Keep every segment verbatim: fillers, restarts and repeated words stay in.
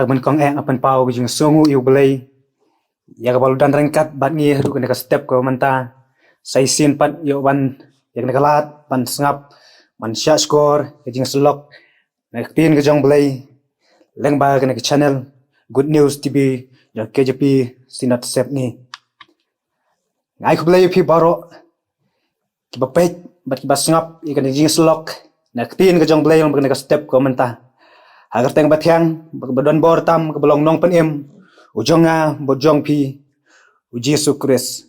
Ka ban kong eh nga pynpaw ka jingsngew ïa U Blei ïa kaba la don ryngkat bad ngi haduh kane ka step kaba mynta. Sa shisien pat ïoh ban ïa kane ka lad ban sngap, ban shahshkor ka jingsyllok na ka ktien ka jong U Blei lyngba kane ka channel Good News T V jong K J P Synod Sepngi. Nga ai khublei ïa phi baroh kiba peit bad kiba sngap ïa kane ka jingsyllok na ka ktien ka jong U Blei lyngba kane ka step kaba mynta. Ha ka kyrteng ba thiang bad kaba don bor tam, kaba long Nongpynim u jong nga bad jong phi, U Jisu Khrist.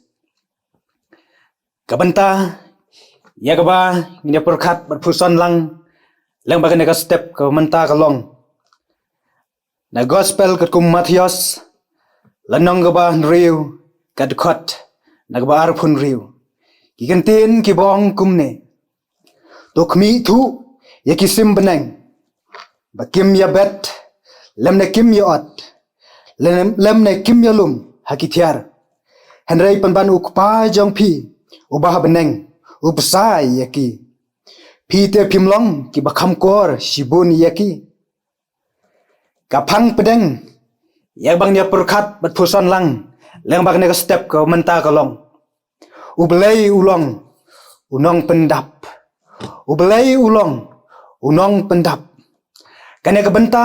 Ka bynta ïa kaba ngin ïa pyrkhat bad pyrshang lang lyngba kane ka step kaba mynta ka long na Gospel katkum u Mathaios, lynnong kaba hynriew, ka dkhot na kaba arphew hynriew. Ki kyntien kiba ong kumne: To khmih thuh ïa ki sim bneng ba kim ïabet lymne kim ïa-ot, lym-, lymne kim ïalum ha ki thiar. Hynrei pynban U Kpa jong phi uba ha bneng u bsa ïa ki. Phi te phim long kiba kham kor shibun ïa ki. Ka phang pdeng ïa kaba ngin ïa pyrkhat bad pyrshang lang lyngba kane ka step kaba mynta ka long: U Blei u long u nongpyndap. U Blei u long u nongpyndap. Kane ka bynta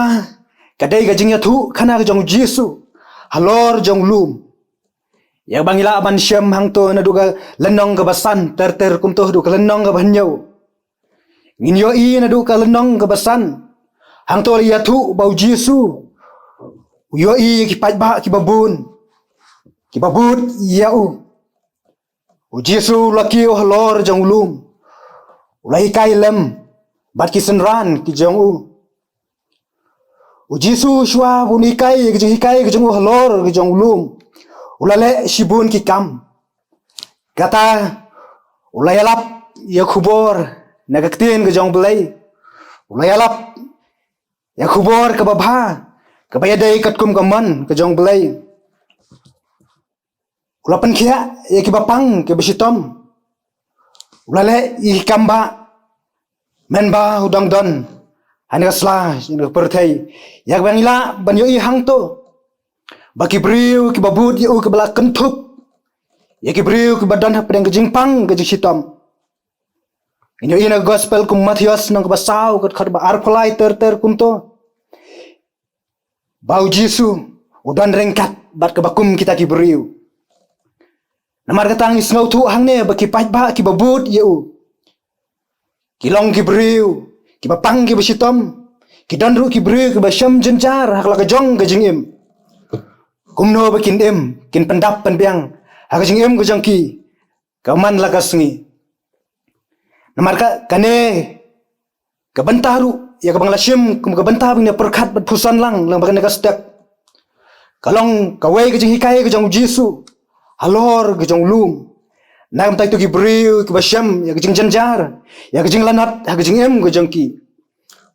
ka dei ka jingïathuhkhana ka jong U Jisu halor jong u lum. Ïa kaba ngi lah ban shem hangto naduh ka lynnong kaba san ter ter kumto haduh ka lynnong kaba hynñiew. Ngin ïohi naduh ka lynnong kaba san, hangto la ïathuh ba U Jisu u ïohi ïa ki paidbah kiba bun kiba bud ïa u. U Jisu u la kiew halor jong u lum, u la hikai lem bad ki synran ki jong u. U Jisu shuwa ba un hikai ïa ka jinghikai ka jong u halor ka jong u lum, u la leh shibun ki kam. Kata, u la ïalap ïa ka khubor na ka ktien ka jong U Blei. U la ïalap ïa ka khubor kaba bha kaba ïadei katkum ka mon ka jong U Blei. U la pynkhiah ïa kiba pang kiba shitom. U la leh ïa ki kam ba mynba u dang don ha kane ka sla, ha kane ka pyrthei. Ïa kaba ngi lah ban ïohi hangto ba ki briew kiba bud ïa u, kiba la kynthup ïa ki briew kiba don hapdeng ka jingpang ka jingshitom. Ngin ïohi na ka Gospel kum u Mathaios lynnong kaba saw, ka dkhot ba arphew lai ter ter kumto, ba U Jisu u don ryngkat bad kaba kum kita ki briew. Namar kata ngi sngewthuh hangne ba ki paidbah kiba bud ïa u ki long ki briew kiba pang kiba shitom, ki don ruh ki briew kiba shem jynjar ha ka la ka jong ka jingim. Kumno ba kin im, kin pyndap pynbiang ha ka jingim ka jong ki ka man la ka sngi. Namar ka, kane ka bynta ruh ïa kaba nga la shim kum ka bynta ba ngin ïa pyrkhat bad pyrshang lang lyngba kane ka step ka long kawei ka jinghikai ka jong U Jisu halor ka jong u lum. Na ka bynta kito ki briew kiba shem ïa ka jingjynjar, ïa ka jinglanot ha ka jingim ka jong ki,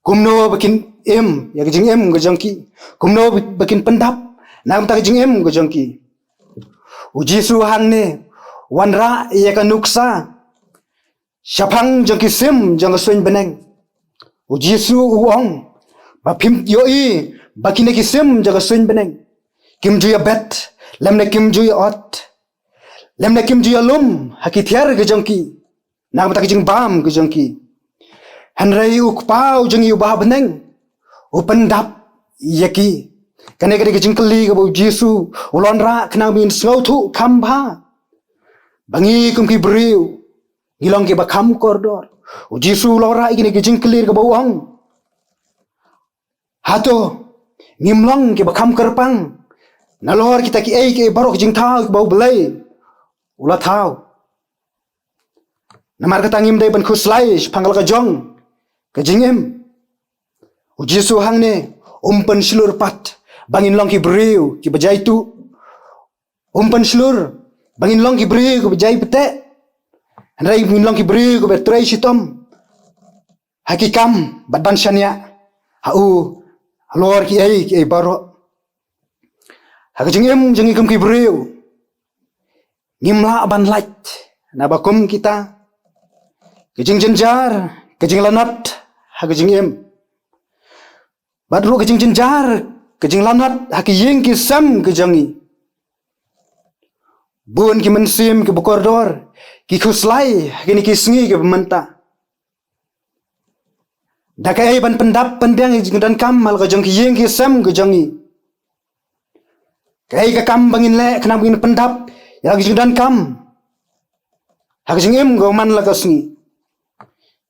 kumno ba kin im ïa ka jingim ka jong ki, kumno ba kin pyndap na ka bynta ka jingim ka jong ki. U Jisu hangne u wanrah ïa ka nuksa shaphang jong ki sim jong ka suiñ bneng. U Jisu u ong ba phim ïohi ba kine ki sim jong ka suiñ bneng kim ju ïabet lymne kim ju ïa-ot lymne kim ju ïalum ha ki thiar ka jong ki na ka bynta ka jingbam ka jong ki. Hynrei U Kpa u jong ngi uba ha bneng u pyndap ïa ki. Kane ka dei ka jingkylli kaba U Jisu u la wanrah khnang ba ngin sngewthuh kham bha ba ngi kum ki briew ngi long kiba kham kordor. U Jisu u la wanrah ïa kine ki jingkylli kaba u ong, hato ngim long kiba kham kyrpang nalor kita kiei kiei baroh ki jingthaw kiba U Blei u la thaw? Namar kata ngim dei ban khuslai shaphang ka la ka jong ka jingim. U Jisu hangne um pynshlur pat ba ngin long ki briew kiba jaituh. Um pynshlur ba ngin long ki briew kiba jai bteh. Hynrei ngin long ki briew kiba trei shitom ha ki kam bad ban shaniah ha u halor kiei kiei baroh. Ha ka jingim jong ngi kum ki briew ngim lah ban lait naba kum kita ka jingjynjar, ka jinglanot ha ka jingim. Bad ruh ka jingjynjar ka jinglanot ha ki ïing ki sem ki jong ngi. Bun ki mynsiem kiba kordor ki khuslai ha kine ki sngi kiba mynta. Da kaei ban pyndap pynbiang ïa ka jingdonkam ha la ka jong ki ïing ki sem ki jong ngi? Kaei ka kam ba ngin leh khnang ba ngin pyndap ïa la ka jingdonkam ha ka jingim kaba man la ka sngi?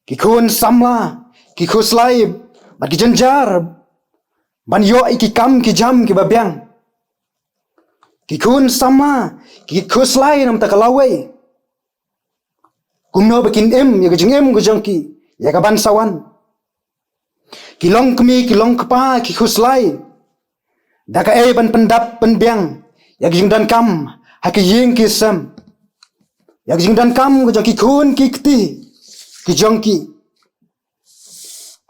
Ki khun samla ki khuslai bad ki jynjar ban ïoh ïa ki kam ki jam kiba biang. Ki khun samla ki khuslai namar ka lawei kumno ba kin im ïa ka jingim ka jong ki ïa ka ban sa wan. Ki long kmie ki long kpa ki khuslai da kaei ban pyndap pynbiang ïa ka jingdonkam ha ki ïing ki sem, ïa ka jingdonkam ka jong ki khun ki kti ki jong ki.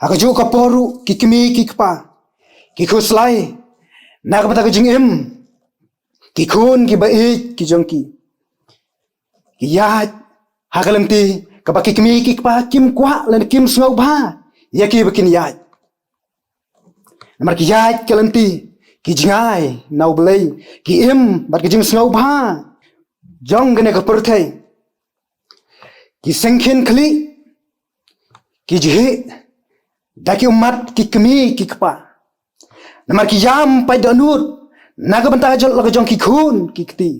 Ha kajuh ka por ruh ki kmie ki kpa ki khuslai na ka bynta ka jingim ki khun kiba ïeit ki jong ki. Ki ïaid ha ka lynti kaba ki kmie ki kpa kim kwah lane kim sngewbha ïa ki ba kin ïaid. Namar ki ïaid ka lynti ki jngai na U Blei, ki im bad ka jingsngewbha jong kane ka pyrthei. Ki seng khin khlieh ki jhieh da ki ummat ki kmie ki kpa. Namar ki ïam paid dohnud na ka bynta jong la ka jong ki khun ki kti.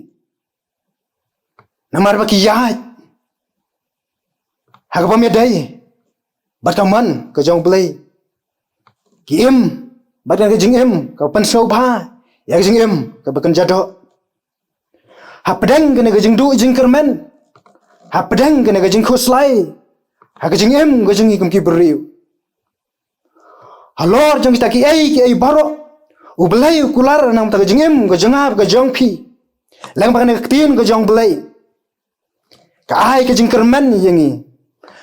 Namar ba ki ïaid ha kaba ïadei bad ka mon ka jong U Blei. Ki im bad ka jingim kaba pynsngewbha ïa ka jingim kaba kynja doh. Hapdeng kane ka jingduh jingkyrmen, hapdeng kane ka jingkhuslai ha ka jingim ka jong ngi kum ki briew. Halor jong kita kiei kiei baroh U Blei u kular namar ka jingim ka jong nga ka jong phi. Lyngba kane ka ktien ka jong U Blei ka ai ka jingkyrmen ïa ngi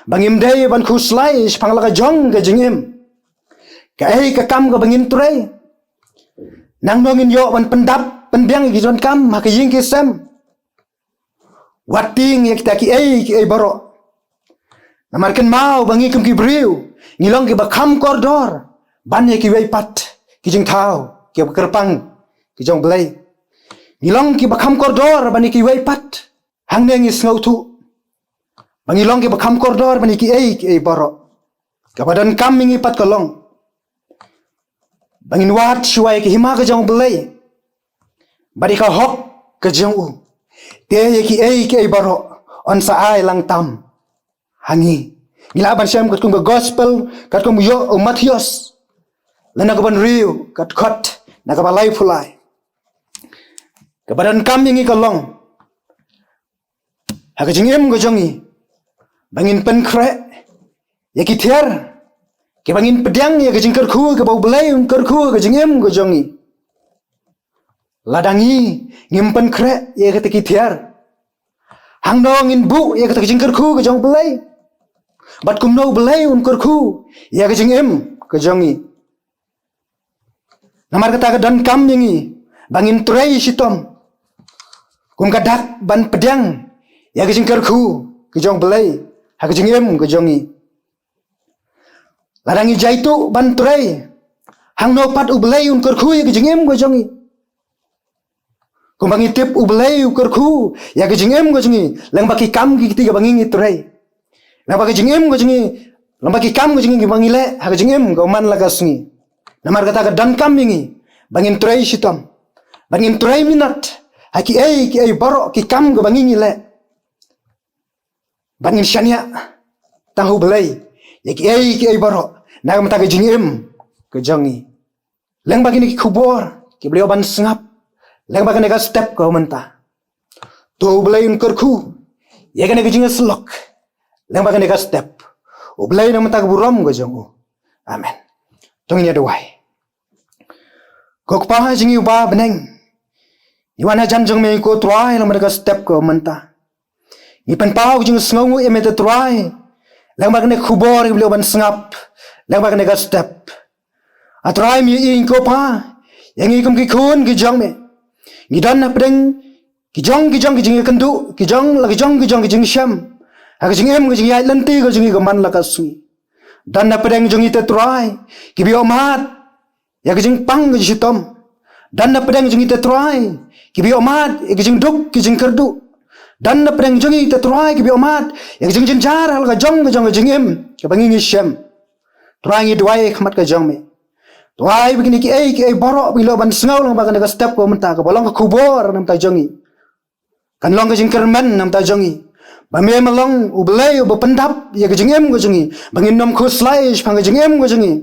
ba ngim dei ban khuslai shaphang la ka jong ka jingim. Kaei ka kam kaba ngin trei? Nangno ngin ïoh ban pyndap pynbiang ïa ki jingdonkam ha ka ïing ki sem? Wat tieng ïa kita kiei kiei baroh. Namar kynmaw ba ngi kum ki briew ngi long kiba kham kordor ban ïa kiwei pat ki jingthaw kiba kyrpang ki jong U Blei. Ngi long kiba kham kordor ban ïa kiwei pat. Hangne ngi sngewthuh ba ngi long kiba kham kordor ban ïa kiei kiei baroh. Kaba donkam ïa ngi pat ka long ba ngin wad shuwa ïa ka hima ka jong U Blei bad ïa ka hok ka jong u. Te ïa kiei kiei baroh un sa ai lang tam ha ngi. Ngi lah ban shem katkum ka gospel katkum u ïoh u Mathaios lynnong kaba hynriew ka dkhot na kaba laiphew lai. Kaba donkam ïa ngi ka long ha ka jingim ka jong ngi ba ngin pynkhreh ïa ki thiar kiba ngin pdiang ïa ka jingkyrkhu kaba U Blei un kyrkhu ha ka jingim ka jong ngi. Lada ngi ngim pynkhreh ïa kita ki thiar, hangno ngin buh ïa kata ka jingkyrkhu ka jong U Blei? Bad kumno U Blei un kyrkhu ïa ka jingim ka jong ngi? Namar kata ka donkam ïa ngi ba ngin trei shitom kum ka dak ban pdiang ïa ka jingkyrkhu ka jong U Blei ha ka jingim ka jong ngi. Lada ngi jaituh ban trei, hangno pat U Blei un kyrkhu ïa ka jingim ka jong ngi? Kumba ngi tip U Blei u kyrkhu ïa ka jingim ka jong ngi lyngba ki kam ki kti kaba ngi ngi trei, lyngba ka jingim ka jong ngi, lyngba ki kam ka jong ngi kiba ngi leh ha ka jingim kaba man la ka sngi. Namar kata ka donkam ïa ngi ba ngin trei shitom, ba ngin trei minot ha kiei kiei baroh ki kam kaba ngi ngi leh. Ba ngin shaniah tang ha U Blei ïa kiei kiei baroh na ka bynta ka jingim ka jong ngi. Lyngba kine ki khubor kiba la ïoh ban sngap lyngba kane ka step ka mynta, to U Blei un kyrkhu ïa kane ka jingïasyllok lyngba kane ka step. U Blei na ka bynta ka burom ka jong u. Amen. To ngin ïa duwai. Ko Kpa jong ngi uba ha bneng, ngi wan hajan jong me ko Trai lyngba kane ka step ka mynta. Ngi pynpaw ka jingsngewnguh ïa me te Trai lyngba kane ka khubor kiba la ïoh ban sngap lyngba kane ka step. A Trai me ïohi ko Pa ïa ngi kum ki khun ki jong me. Ngi don hapdeng ki jong ki jong ki jingïakynduh, ki jong la ki jong ki jong ki jingshem ha ka jingim ka jingïaid lynti ka jong ngi ka man la ka sngi. Don hapdeng jong ngi te Trai kiba ïohmad ïa ka jingpang ka jingshitom. Don na pdeng jong ngi te Trai, kiba ïohmad ïa ki jingduk ki jingkyrduh. Don na pdeng jong ngi te Trai, kiba ïohmad ïa ki jingjynjar ha la ka jong ka jong ka jingim kaba ngi ngi shem. Trai, ngi duwai ha khmat ka jong me, Trai, ba kine kiei kiei baroh ba ngi la ban sngew lyngba kane ka step kaba mynta, kaba long ka khubor na ka bynta jong ngi, kan long ka jingkyrmen na ka bynta jong ngi, ba me me long U Blei uba pyndap ïa ka jingim ka jong ngi, ba ngin nym khuslai shaphang ka jingim ka jong ngi.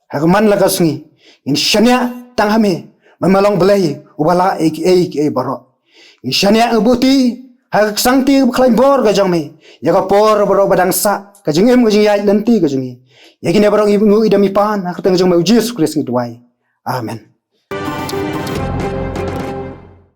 Ha ka man la ka sngi, ngin shaniah tang ha me, ba me long Blei uba lah ïa kiei kiei baroh. Ngin shaniah, ngi buhti ha ka ksangti kaba khlaiñ bor ka jong me ïa ka por baroh ba dang sah, ka jingim ka jingïaid lynti ka jong ngi. Ïa kine baroh ngi nguh, ngi da, ngi pan ha ka kyrteng jong me U Jisu Khrist ngi duwai. Amen.